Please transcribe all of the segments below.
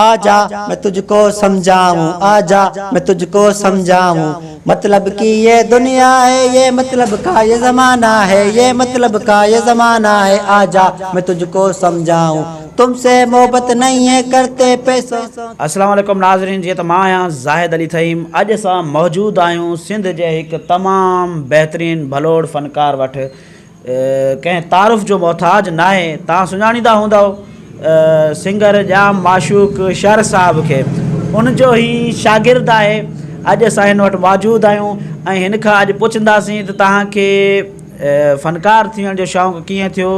آجا مين تجهڪو سمجهائون آجا مين تجهڪو سمجهائون مطلب ڪي يه دنيا هي يه مطلب ڪا يه زمانا هي يه مطلب ڪا يه زمانا هي آجا مين تجهڪو سمجهائون تم سي محبت نهين هي ڪرتي پيسو السلام عليڪم ناظرين جيئن ته مان آهيان زاهد علي ٿهيم اڄ اسان موجود آهيون سنڌ جي هڪ تمام بهترين ڀلوڙ فنڪار وٽ ڪنهن تعارف جو محتاج ناهي، توهان سڃاڻيندا هوندؤ سنگر ڄام معشوق شر صاحب کي، ان جو هي شاگرد آهي، اڄ اسان هن وٽ موجود آهيون ۽ هن کان اڄ پڇنداسين ته توهان کي فنڪار ٿيڻ جو شوق ڪيئن ٿيو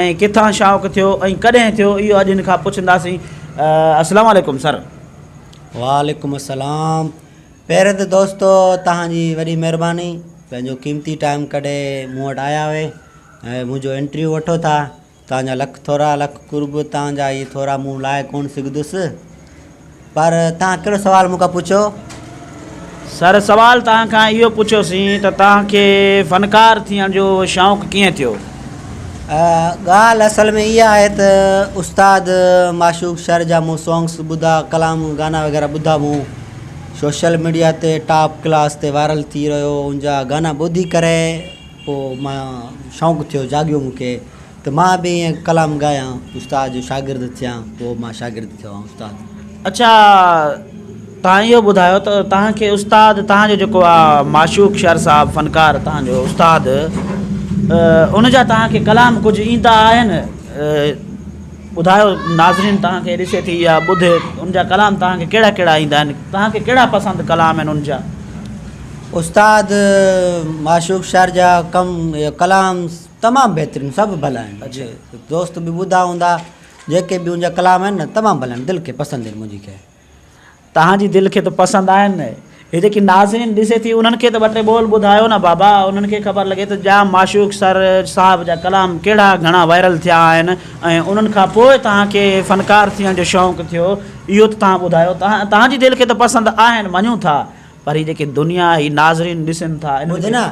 ۽ ڪٿان شوق ٿيو ۽ ڪڏهن ٿيو اهو اڄ هن کان پڇنداسين. السلام عليڪم سر. وعليڪم السلام پهرين ته دوستو توهان جي وڏي مهرباني پنهنجو قيمتي ٽائيم ڪڍي مون وٽ آيا اهي ۽ منهنجو انٽرويو وٺو ٿا توهان جا لک ٿورا لک قرب توهان جا اهي ٿورا مون لاء ڪون سگهندس پر توهان ڪهڙو سوال مون کان پڇيو. سر سوال توهان کان اهو پڇيوسين ته توهان کي فنڪار ٿيڻ جو شوق ڪيئن ٿيو؟ ڳالهه اصل ۾ اها آهي ته استاد معشوق شر جا مون سونگس ٻڌا ڪلام گانا وغيره ٻڌا مون سوشل ميڊيا تي ٽاپ ڪلاس تي وائرل ٿي رهيو ان جا گانا ٻڌي ڪري پوء مان شوق ٿيو جاڳيو مون کي ته مان به ائين ڪلام ڳايان استاد جو شاگرد ٿيان پوء مان شاگرد ٿيو آهيان استاد. اڇا توهان اهو ٻڌايو ته توهان کي استاد توهان جو جيڪو آ معشوق شر صاحب فنڪار توهان جو استاد ان جا توهان کي ڪلام ڪجهه ايندا آهن ٻڌايو ناظرين توهان کي ڏسي ٿي يا ٻڌي ان جا ڪلام توهان کي ڪهڙا ڪهڙا ايندا آهن توهان کي ڪهڙا پسند ڪلام آهن ان جا. استاد معشوق شر جا ڪم ڪلام تمام بهترين سڀ ڀلا آهن دوست به ٻڌا هوندا جيڪي به ان جا ڪلام آهن نه تمام ڀلا آهن دل کي پسند آهن منهنجي کي. توهان جي دل کي ته پسند آهن نه هي جيڪي ناظرين ڏسي ٿي انهن کي ته ٻه ٽي ٻول ٻڌايو نه بابا انهن کي خبر لڳي ته ڄام معشوق سر صاحب جا ڪلام ڪهڙا گهڻا وائرل ٿيا آهن ۽ انهن کان پوء توهان کي فنڪار ٿيڻ جو شوق ٿيو اهو ته توهان ٻڌايو توهان جي دل کي ته پسند آهن مڃون ٿا پر هي جيڪي دنيا هي ناظرين ڏسن ٿا انهن ٻڌ نه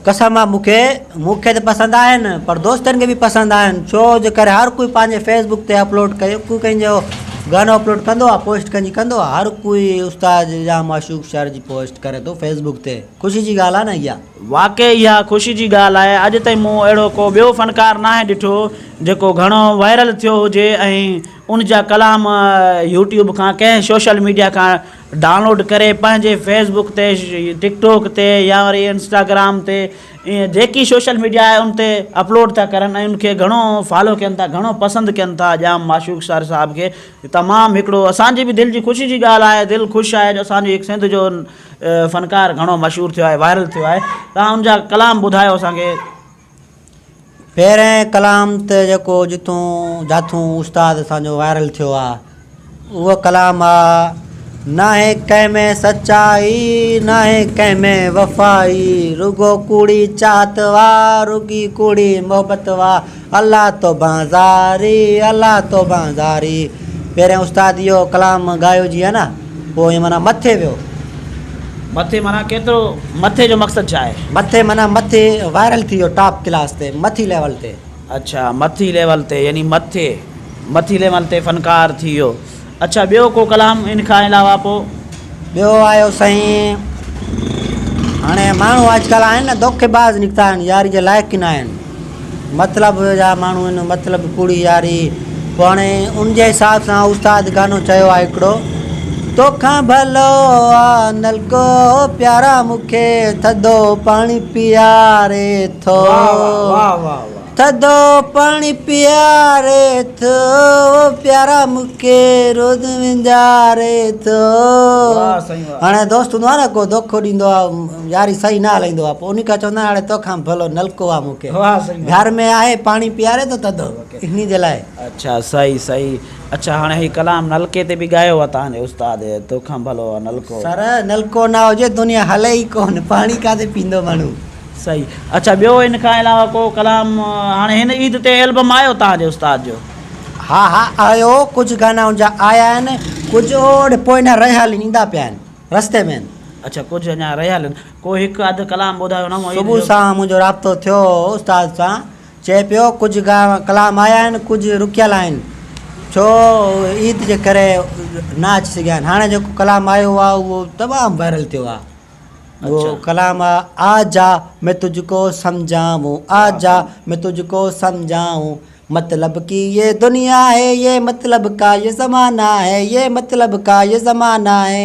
قسم آ مون کي مون کي ته پسند آهن پر دوستن کي به پسند آهن ڇو جو ڪري هر ڪوئي پنهنجي فيس بڪ تي اپلوڊ ڪيو ڪو ڪنهن جو گانو اپلوڊ ڪندو آ پوسٽ ڪنهن جي ڪندو آ هر ڪوئي استاد ڄام معشوق شر جي پوسٽ ڪري ٿو فيس بڪ تي خوشي جي ڳالهه آ نه اها. واقعي اها خوشي جي ڳالهه آهي اڄ تائين مون اهڙو ڪو ٻيو فنڪار ناهي ڏٺو جيڪو گهڻو وائرل ٿيو هجي ۽ ان جا ڪلام يوٽيوب کان ڪنهن سوشل ميڊيا کان ڊائونلوڊ ڪري پنهنجي فيس بڪ تي ٽڪ ٽاڪ تي يا وري انسٽاگرام تي ائين جيڪي سوشل ميڊيا آهي ان تي اپلوڊ ٿا ڪرن ۽ ان کي گهڻو فالو ڪين ٿا گهڻو پسند ڪين ٿا ڄام معشوق سر صاحب کي تمام هڪڙو اسان جي به دل جي خوشي جي ڳالهه آهي دل خوش آهي جو اسان جي هڪ سنڌ جو فنڪار گهڻو مشهور ٿيو آهي وائرل ٿيو آهي تان ان جا ڪلام ٻڌايو اسان کي. پهرين ڪلام ته جيڪو جتون جاٿون استاد اسان جو وائرل ٿيو آ اهو ڪلام آ ناهي ڪنهن ۾ سچائي ناهي ڪنهن ۾ وفائي رڳو ڪوڙي چاهت وا رڳي ڪوڙي محبت وا الله توبه زاري الله توبه زاري پهرين استاد اهو ڪلام ڳايو جيئن نه پوء ائين معنيٰ مٿي ويو. مٿي معنيٰ ڪيترو مٿي جو مقصد ڇا آهي؟ مٿي معنيٰ مٿي وائرل ٿي ويو ٽاپ ڪلاس تي مٿي ليول تي. اڇا مٿي ليول تي يعني مٿي مٿي ليول تي فنڪار ٿي ويو اڇا ٻيو ڪو ڪلام ان کان علاوه پوء؟ ٻيو آيو سائين هاڻي ماڻهو اڄڪلهه آهن نه دوکي باز نڪتا آهن ياري جي لائق ئي نه آهن. مطلب جا ماڻهو آهن مطلب ڪوڙي ياري پوء هاڻي ان جي حساب سان استاد گانو چيو آهي هڪڙو توکان ڀلو آ نلڪو پيارا مونکي ٿڌو پاڻي پياري ٿو ٿڌو پاڻي پياري ٿو پيارا مونکي روز وينجاري ٿو هاڻي دوست هوندو آهي نه ڪو دوکو ڏيندو آهي ياري صحيح نه هلائيندو آ پوء انهي کان چوندا آهن هاڻي توکان ڀلو نلڪو آ مون کي گهر ۾ آهي پاڻي پياري ٿو ٿڌو انهي جي لاء. اڇا صحيح صحيح اڇا هاڻي هي ڪلام نلڪي تي به ڳايو آ توهان جي استاد توکان ڀلو آ نلڪو. سر نلڪو نه هجي دنيا هلي ئي ڪون پاڻي ڪاٿي پيندو ماڻهو. صحيح اڇا ٻيو ان کان علاوه ڪو ڪلام هاڻي هن عيد تي البم آيو توهان جي استاد جو. ها ها آيو ڪجهه گانا ان جا آيا آهن ڪجهه اوڏ پوئنا رهيل ايندا پيا آهن. رستي ۾ آهن. اڇا ڪجهه اڃا رهيل آهن. ڪو هڪ اڌ ڪلام ٻڌايو نه معيد صبح جو. سان منهنجو رابطو ٿيو هو استاد سان، چئي پيو ڪجهه ڪلام آيا آهن ڪجهه رڪيل آهن. ڇو عيد جي ڪري نه اچي سگهيا آهن. هاڻي جيڪو ڪلام آيو آهي اهو تمام وائرل ٿيو آهي. اهو ڪلام آهي آ جا مين تجهڪو سمجهائون آ جا مين تجهڪو سمجهائون مطلب ڪي يي دنيا هي يي مطلب ڪا يي زمانا هي يي مطلب ڪا يي زمانا هي.